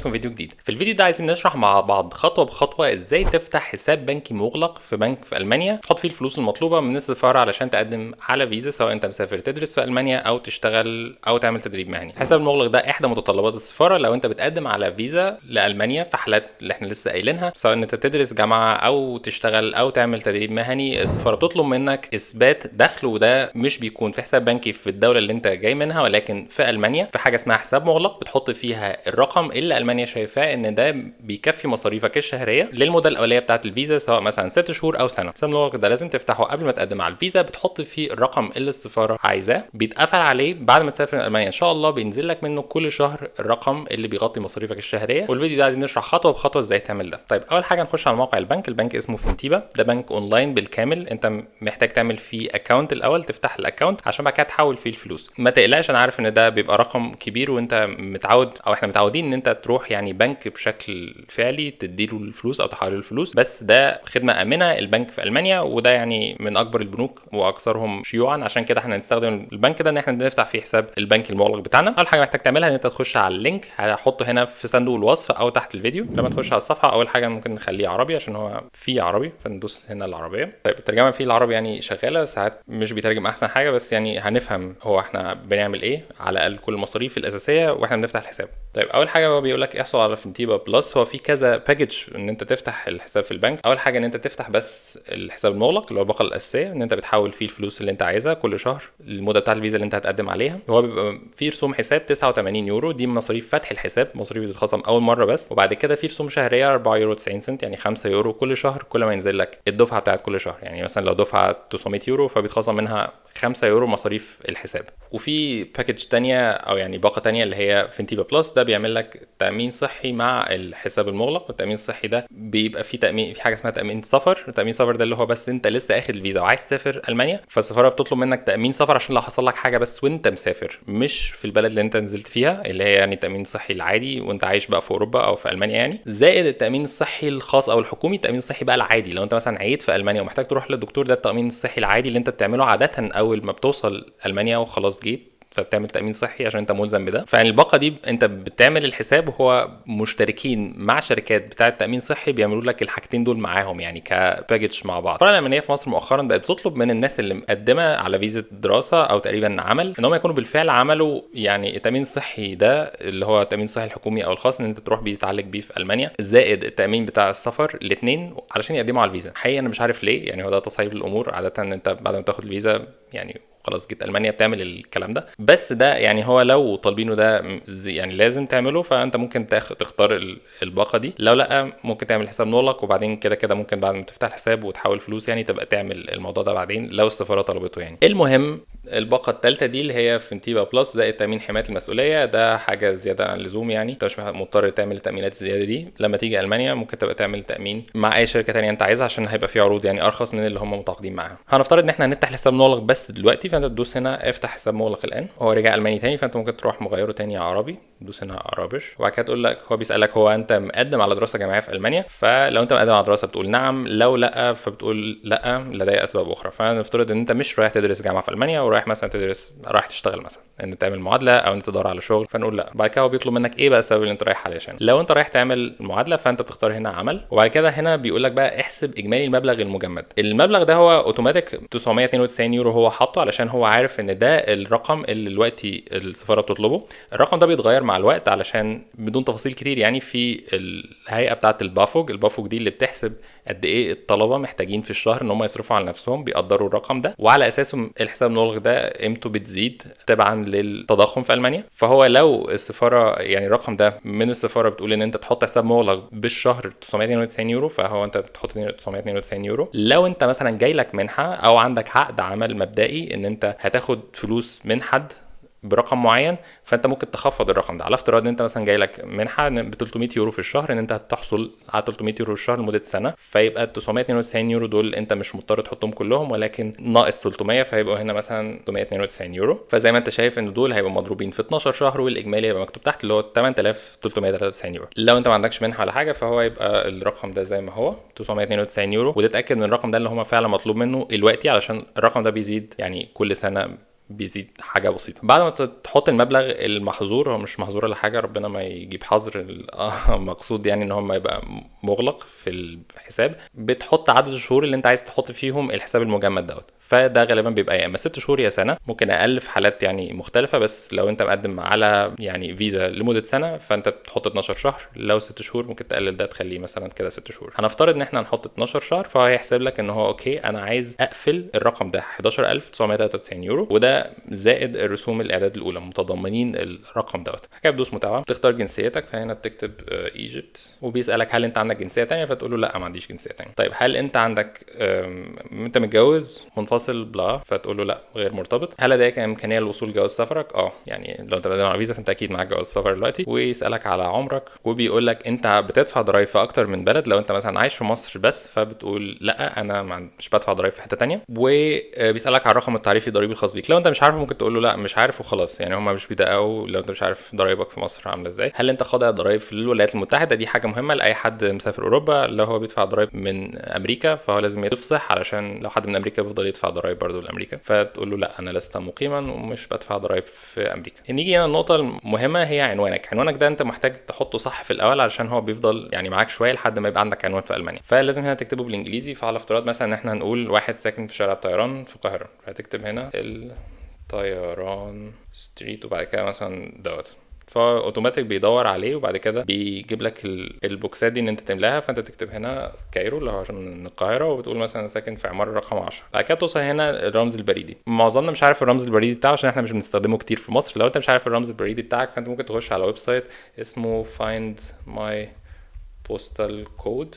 بيكم فيديو جديد. في الفيديو ده عايزين نشرح مع بعض خطوة بخطوة ازاي تفتح حساب بنكي مغلق في بنك في المانيا، تحط فيه الفلوس المطلوبة من السفارة علشان تقدم على فيزا، سواء انت مسافر تدرس في المانيا او تشتغل او تعمل تدريب مهني. الحساب المغلق ده احدى متطلبات السفارة لو انت بتقدم على فيزا لالمانيا في حالات اللي احنا لسه قايلينها، سواء ان انت تدرس جامعه او تشتغل او تعمل تدريب مهني. السفارة بتطلب منك اثبات دخل، وده مش بيكون في حساب بنكي في الدولة اللي انت جاي منها، ولكن في المانيا في حاجة اسمها حساب مغلق بتحط فيها الرقم اللي المانيا شايفاه ان ده بيكفي مصاريفك الشهرية للمدة الاولية بتاعه الفيزا، سواء مثلا 6 شهور او سنة. حساب المغلق ده لازم تفتحه قبل ما تقدم على الفيزا، بتحط فيه الرقم اللي السفارة عايزاه، بيتقفل عليه بعد ما تسافر المانيا ان شاء الله، بينزل لك منه كل شهر الرقم اللي بيغطي مصاريفك الشهرية. والفيديو ده عايزين نشرح خطوة بخطوة ازاي تعمل ده. طيب اول حاجة نخش على موقع البنك. البنك اسمه Fintiba، ده بنك اونلاين بالكامل، انت محتاج تعمل فيه account الاول، تفتح ال account عشان بعد كده تحول فيه الفلوس. ما تقلقش، انا عارف ان ده بيبقى رقم كبير وانت متعود او احنا متعودين ان انت تروح يعني بنك بشكل فعلي تديله الفلوس او تحول الفلوس، بس ده خدمة امنه. البنك في المانيا وده يعني من اكبر البنوك واكثرهم شيوعا، عشان كده احنا هنستخدم البنك ده ان احنا بنفتح فيه حساب البنك المغلق بتاعنا. اول حاجة محتاج تعملها ان انت تخش على ال link، هحطه هنا في صندوق الوصف او تحت الفيديو. لما تخش على الصفحة اول حاجة ممكن نخليه عربي عشان هو فيه عربي، فندوس هنا العربية. طيب الترجمة فيه العربي يعني شغالة، ساعات مش بيترجم احسن حاجة، بس يعني هنفهم هو احنا بنعمل ايه، على الاقل كل المصاريف الاساسية واحنا بنفتح الحساب. طيب اول حاجة هو بيقول لك احصل على Fintiba Plus. هو في كذا package ان انت تفتح الحساب في البنك. اول حاجة ان انت تفتح بس الحساب المغلق اللي هو الباقه الاساسية، ان انت بتحول فيه الفلوس اللي انت عايزها كل شهر المدة بتاعه الفيزا اللي انت هتقدم عليها. هو بيبقى فيه رسوم حساب 89 يورو، دي مصاريف فتح الحساب، مصاريف بتتخصم اول مرة بس. وبعد كده في رسوم شهرية 4 يورو 90 سنت، يعني 5 يورو كل شهر، كل ما ينزل لك الدفعة بتاعت كل شهر. يعني مثلا لو دفعه 900 يورو فبيتخصم منها 5 يورو مصاريف الحساب. وفي package تانية او يعني باقه تانية اللي هي Fintiba Plus، ده بيعمل لك تامين صحي مع الحساب المغلق. والتامين الصحي ده بيبقى فيه تامين، في حاجة اسمها تامين سفر. التامين سفر ده اللي هو بس انت لسه اخد الفيزا وعايز تسافر المانيا، فالسفاره بتطلب منك تامين سفر عشان لو حصل لك حاجة بس وانت مسافر، مش في البلد اللي انت نزلت فيها، اللي هي يعني التامين الصحي العادي وانت عايش بقى في اوروبا او في المانيا يعني. زائد التامين الصحي الخاص او الحكومي، التامين الصحي بقى العادي لو انت مثلا عييت في المانيا ومحتاج تروح للدكتور، ده التامين الصحي العادي اللي انت بتعمله عادة اول ما بتوصل المانيا وخلاص جيت، فبتعمل تامين صحي عشان انت ملزم بده. فيعني الباقه دي انت بتعمل الحساب وهو مشتركين مع شركات بتاعه تامين صحي بيعملوا لك الحاجتين دول معاهم يعني ك package مع بعض. السفارة الالمانية في مصر مؤخرا بقت بتطلب من الناس اللي مقدمه على فيزا دراسة او تقريبا عمل ان هم يكونوا بالفعل عملوا يعني التامين الصحي ده اللي هو التامين الصحي الحكومي او الخاص ان انت تروح بيه تتعالج بيه في المانيا، زائد التامين بتاع السفر، الاثنين علشان يقدموا على الفيزا. حقيقة انا مش عارف ليه، يعني هو ده تصعيب الامور. عادة انت بعد ما تاخد الفيزا يعني خلاص جيت المانيا بتعمل الكلام ده، بس ده يعني هو لو طالبينه ده يعني لازم تعمله، فانت ممكن تختار الباقه دي. لو لا ممكن تعمل حساب مغلق، وبعدين كده كده ممكن بعد ما تفتح الحساب وتحول فلوس يعني تبقى تعمل الموضوع ده بعدين لو السفارة طلبته يعني. المهم الباقه الثالثة دي اللي هي Fintiba Plus زائد تامين حماية المسؤولية، ده حاجة زيادة عن اللزوم، يعني انت مش مضطر تعمل التامينات الزيادة دي. لما تيجي المانيا ممكن تبقى تعمل تامين مع اي شركة ثانية انت عايزها، عشان هيبقى في عروض يعني ارخص من اللي هم متعاقدين معاها. هنفترض ان احنا هنفتح حساب مغلق بس دلوقتي، فانت تدوس هنا افتح حساب مغلق الان. هو رجع الماني تاني، فانت ممكن تروح مغيرة تاني عربي، تدوس هنا Arabisch، وبعد كده تقول لك هو بيسالك هو انت مقدم على دراسة جامعية في المانيا، فلو انت مقدم على دراسة بتقول نعم، لو لا فبتقول لا لدي اسباب اخرى. فنفترض ان انت مش رايح تدرس جامعه في المانيا ورايح مثلا تدرس، رايح تشتغل مثلا، ان تعمل معادلة او انت تدور على شغل، فنقول لا. بعد كده هو بيطلب منك ايه بقى السبب اللي انت رايح علشان. لو انت رايح تعمل معادلة فانت بتختار هنا عمل، وبعد كده هنا بيقول لك بقى احسب اجمالي المبلغ المجمد. المبلغ ده هو اوتوماتيك 992 يورو هو حاطه علشان هو عارف ان ده الرقم اللي دلوقتي السفارة بتطلبه. الرقم ده بيتغير مع الوقت علشان بدون تفاصيل كتير يعني في الهيئة بتاعه ال BAföG، ال BAföG دي اللي بتحسب قد ايه الطلبة محتاجين في الشهر ان هم يصرفوا على نفسهم، بيقدروا الرقم ده وعلى اساسه الحساب المغلق ده قيمته بتزيد تبعا للتضخم في المانيا. فهو لو السفارة يعني الرقم ده من السفارة بتقول ان انت تحط حساب مغلق بالشهر 992 يورو، فهو انت بتحط 992 يورو. لو انت مثلا جاي لك منحه او عندك عقد عمل مبدئي ان انت هتاخد فلوس من حد برقم معين، فانت ممكن تخفض الرقم ده على افتراض ان انت مثلا جاي لك منحه ب 300 يورو في الشهر، ان انت هتحصل على 300 يورو في الشهر لمدة سنة، فيبقى 992 يورو دول انت مش مضطر تحطهم كلهم، ولكن ناقص 300، فهيبقوا هنا مثلا 392 يورو. فزي ما انت شايف ان دول هيبقوا مضروبين في 12 شهر، والاجمالي هيبقى مكتوب تحت اللي هو 8393 يورو. لو انت ما عندكش منحه ولا حاجة فهو يبقى الرقم ده زي ما هو 992 يورو، وتتاكد من الرقم ده اللي هم فعلا مطلوب منه دلوقتي، علشان الرقم ده بيزيد يعني كل سنة بيزيد حاجة بسيطة. بعد ما تحط المبلغ المحظور، هو مش محظور ولا حاجه، ربنا ما يجيب حظر، مقصود يعني ان هو ما يبقى مغلق في الحساب. بتحط عدد الشهور اللي انت عايز تحط فيهم الحساب المجمد دوت، فده غالبا بيبقى يا اما 6 شهور يا سنه، ممكن اقل في حالات يعني مختلفه. بس لو انت مقدم على يعني فيزا لمدة سنة فانت بتحط 12 شهر، لو 6 شهور ممكن تقلل ده تخليه مثلا كده 6 شهور. هنفترض ان احنا هنحط 12 شهر، فهو هيحسب لك ان هو okay انا عايز اقفل الرقم ده 11993 يورو، وده زائد الرسوم الاعداد الاولى متضمنين الرقم دوت. بعد كده بتدوس متابعه، تختار جنسيتك، فهنا بتكتب Egypt، وبيسالك هل انت عندك جنسية ثانية، فتقول له لا ما عنديش جنسية ثانية. طيب هل انت عندك انت متجوز منفصل بلا، فتقول له لا غير مرتبط. هل لديك امكانية للوصول جواز سفرك؟ يعني لو انت بتقدم على فيزا فانت اكيد معاك جواز سفر دلوقتي. ويسالك على عمرك، وبيقول لك انت بتدفع ضرايب في اكتر من بلد، لو انت مثلا عايش في مصر بس فبتقول لا انا مش بدفع ضرايب في حتة ثانية. وبيسالك على الرقم التعريفي الضريبي الخاص بيك، لو انت مش عارفه ممكن تقول له لا مش عارف وخلاص، يعني هم مش بيدققوا لو انت مش عارف ضرايبك في مصر عامله ازاي. هل انت خاضع ضرايب في الولايات المتحدة؟ دي حاجة مهمة لاي حد مسافر اوروبا، لو هو بيدفع ضرايب من امريكا فهو لازم يفصح، علشان لو حد من امريكا بيفضل يدفع ضرايب برضه لامريكا، فتقول له لا انا لست مقيما ومش بدفع ضرايب في امريكا. نيجي هنا النقطة المهمة، هي عنوانك. عنوانك ده انت محتاج تحطه صح في الاول، علشان هو بيفضل يعني معاك شوية لحد ما يبقى عندك عنوان في المانيا، فلازم هنا تكتبه بالانجليزي. فعلى افتراض مثلا ان احنا هنقول واحد ساكن في شارع الطيران في القاهرة، فهتكتب هنا الطيران street وبعد كده مثلا دوت، فاوتوماتيك بيدور عليه، وبعد كده بيجيب لك البوكسات دي ان انت تملاها. فانت تكتب هنا Cairo اللي هو عشان من القاهرة، وبتقول مثلا ساكن في عمارة رقم 10. بعد كده توصل هنا الرمز البريدي. معظمنا مش عارف الرمز البريدي بتاعه عشان احنا مش بنستخدمه كتير في مصر. لو انت مش عارف الرمز البريدي بتاعك فانت ممكن تخش على website اسمه find my postal code،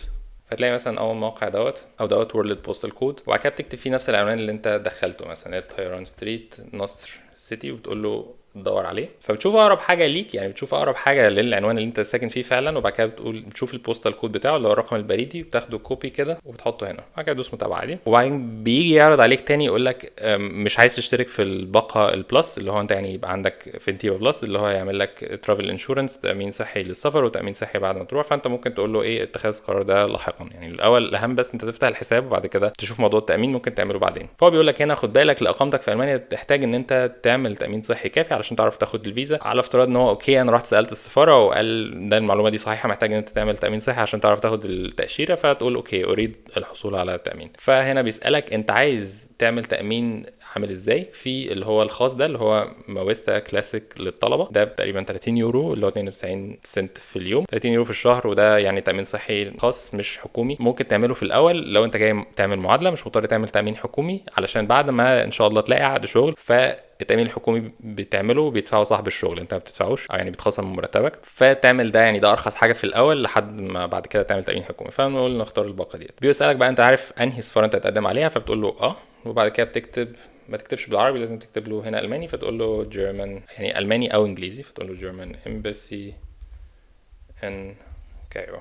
فتلاقي مثلا اول موقع دوت او دوت world postal code، وبعد كده بتكتب فيه نفس العنوان اللي انت دخلته، مثلا الطيران street نصر city، وبتقول له تدور عليه، فبتشوف اقرب حاجة ليك، يعني بتشوف اقرب حاجة للعنوان اللي انت ساكن فيه فعلا، وبعد كده بتقول بتشوف ال postal code بتاعه اللي هو الرقم البريدي، وبتاخده copy كده وبتحطه هنا، بعد كده تدوس متابعه عادي. وبعدين بيجي يعرض عليك تاني يقول لك مش عايز تشترك في الباقه ال plus، اللي هو انت يعني يبقى عندك Fintiba Plus، اللي هو يعمل لك travel insurance، تامين صحي للسفر وتامين صحي بعد ما تروح. فانت ممكن تقول له ايه اتخاذ القرار ده لاحقا، يعني الاول الاهم بس انت تفتح الحساب وبعد كده تشوف موضوع التامين ممكن تعمله بعدين. فهو بيقول لك هنا خد بالك لاقامتك في المانيا تحتاج ان انت تعمل تامين صحي كافي علشان تعرف تاخد الفيزا. على افتراض ان هو okay انا رحت سالت السفارة وقال ده المعلومة دي صحيحه، محتاج ان انت تعمل تامين صحي عشان تعرف تاخد التاشيره، فتقول okay اريد الحصول على التامين. فهنا بيسالك انت عايز تعمل تامين عامل ازاي، في اللي هو الخاص ده اللي هو Mawista Classic للطلبة، ده تقريبا 30 يورو اللي هو 92 سنت في اليوم، 30 يورو في الشهر، وده يعني تامين صحي خاص مش حكومي. ممكن تعمله في الاول لو انت جاي تعمل معادلة، مش مضطر تعمل تامين حكومي، علشان بعد ما ان شاء الله تلاقي عقد شغل فالتامين الحكومي بتعمله بيدفعه صاحب الشغل، انت ما بتدفعوش، او يعني بيتخصم من مرتبك، فتعمل ده يعني ده ارخص حاجة في الاول لحد ما بعد كده تعمل تامين حكومي. فنقول نختار الباقه ديت. بيسالك بقى انت عارف انهي سفارة انت هتقدم عليها، فبتقول له اه، وبعد كده بتكتب، ما تكتبش بالعربي لازم تكتب له هنا الماني، فتقول له German يعني الماني او انجليزي، فتقول له German embassy in Cairo،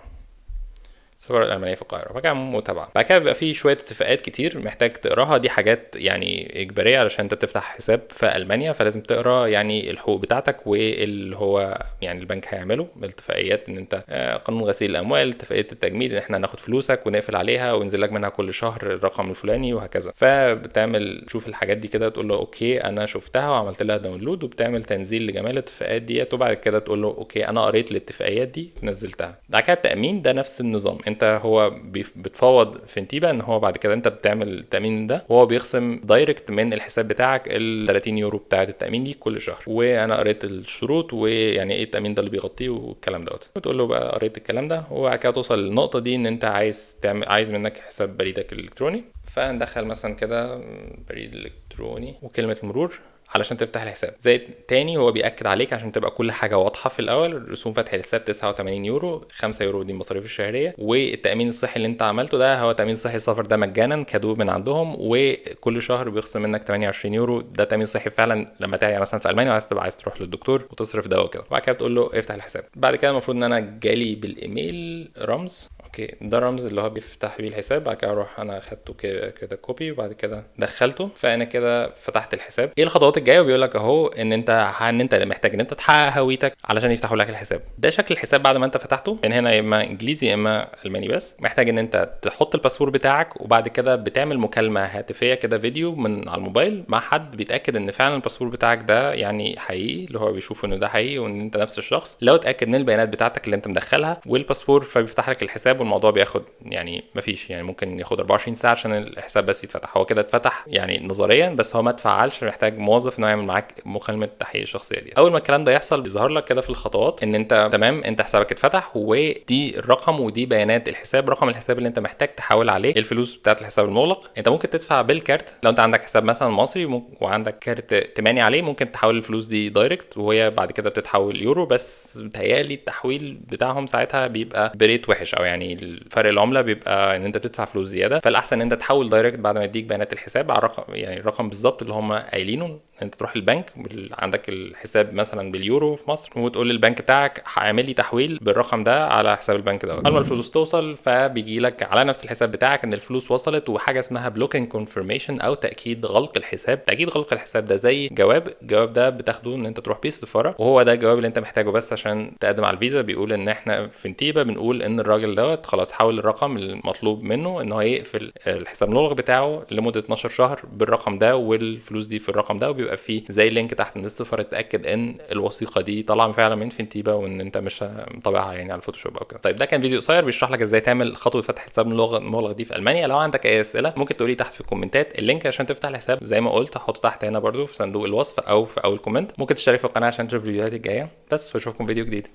السفارة الألمانية في القاهرة. بعد كده متابعة. بعد كده بيبقى في شوية اتفاقات كتير محتاج تقراها، دي حاجات يعني إجبارية علشان أنت بتفتح حساب في ألمانيا، فلازم تقرا يعني الحقوق بتاعتك واللي هو يعني البنك هيعمله، الاتفاقيات إن أنت قانون غسيل الأموال، اتفاقية التجميد إن إحنا هناخد فلوسك ونقفل عليها وينزل لك منها كل شهر الرقم الفلاني وهكذا. فبتعمل تشوف الحاجات دي كده، تقول له okay أنا شفتها وعملت لها download، وبتعمل تنزيل لجميع الاتفاقيات ديت، وبعد كده تقول له okay أنا قريت الاتفاقيات دي ونزلتها. بعد كده التأمين ده نفس النظام، انت هو بتفوض Fintiba ان هو بعد كده انت بتعمل التامين ده وهو بيخصم direct من الحساب بتاعك ال 30 يورو بتاعه التامين دي كل شهر، وانا قريت الشروط ويعني ايه التامين ده اللي بيغطيه والكلام دوت، بتقول له بقى قريت الكلام ده. وبعد كده توصل للنقطة دي ان انت عايز تعمل، عايز منك حساب بريدك الالكتروني، فندخل مثلا كده بريد الكتروني وكلمه المرور علشان تفتح الحساب. زي تاني هو بيأكد عليك عشان تبقى كل حاجة واضحة في الأول، رسوم فتح الحساب 89 يورو، 5 يورو دي المصاريف الشهرية، والتأمين الصحي اللي انت عملته ده هو تأمين صحي السفر ده مجانا cadeau من عندهم، وكل شهر بيخصم منك 28 يورو، ده تأمين صحي فعلا لما تعيا مثلا في ألمانيا وعايز تبقى عايز تروح للدكتور وتصرف دواء كده. وبعد كده بتقول له افتح الحساب. بعد كده المفروض ان انا جالي بالايميل رمز، okay ده الرمز اللي هو بيفتح بيه الحساب. بعد كده اروح انا اخدته كده copy وبعد كده دخلته، فانا كده فتحت الحساب. ايه الخطوات الخطوات الجايه، وبيقول لك اهو ان انت محتاج ان انت تحقق هويتك علشان يفتحوا لك الحساب. ده شكل الحساب بعد ما انت فتحته من هنا، يا اما انجليزي يا اما الماني. بس محتاج ان انت تحط الباسبور بتاعك، وبعد كده بتعمل مكالمة هاتفيه كده فيديو من على الموبايل مع حد بيتاكد ان فعلا الباسبور بتاعك ده يعني حقيقي، اللي هو بيشوف انه ده حقيقي وان انت نفس الشخص. لو اتاكد من البيانات بتاعتك اللي انت مدخلها والباسبور، فبيفتح لك الحساب. والموضوع بياخد يعني مفيش، يعني ممكن ياخد 24 ساعة عشان الحساب بس يتفتح. هو كده اتفتح يعني نظريا، بس هو ما اتفعلش، محتاج موظف انه يعمل معاك مكالمة تحقيق الشخصية دي. اول ما الكلام ده يحصل بيظهر لك كده في الخطوات ان انت تمام، انت حسابك اتفتح، ودي الرقم ودي بيانات الحساب، رقم الحساب اللي انت محتاج تحول عليه الفلوس بتاعت الحساب المغلق. انت ممكن تدفع بالكارت لو انت عندك حساب مثلا مصري وعندك كارت ائتماني عليه، ممكن تحول الفلوس دي direct وهي بعد كده بتتحول يورو. بس بتهيألي التحويل بتاعهم ساعتها بيبقى ب rate وحش، او يعني فرق العملة بيبقى ان انت تدفع فلوس زياده. فالاحسن ان انت تحول direct بعد ما يديك بيانات الحساب على الرقم، يعني الرقم بالظبط اللي هم قايلينه. انت تروح البنك، عندك الحساب مثلا باليورو في مصر، وتقول للبنك بتاعك اعمل لي تحويل بالرقم ده على حساب البنك ده. اول ما الفلوس توصل فبيجي لك على نفس الحساب بتاعك ان الفلوس وصلت، وحاجه اسمها blocking confirmation او تاكيد غلق الحساب. تاكيد غلق الحساب ده زي جواب، الجواب ده بتاخده ان انت تروح بيه السفاره، وهو ده الجواب اللي انت محتاجه بس عشان تقدم على الفيزا. بيقول ان احنا في Fintiba بنقول ان الراجل دوت خلاص حول الرقم المطلوب منه ان هو يقفل الحساب المغلق بتاعه لمدة 12 شهر بالرقم ده والفلوس دي في الرقم ده. وبيبقى فيه زي link تحت ان السفارة تتاكد ان الوثيقة دي طالعه فعلا من Fintiba وان انت مش مطبعها يعني على الفوتوشوب او كده. طيب، ده كان فيديو قصير بيشرح لك ازاي تعمل خطوة فتح حساب المغلق دي في المانيا. لو عندك اي اسئلة ممكن تقولي تحت في الكومنتات. ال link عشان تفتح الحساب زي ما قلت هحطه تحت هنا برضو في صندوق الوصف او في اول comment. ممكن تشترك في القناة عشان تشوف الفيديوهات الجاية بس، واشوفكم فيديو جديد.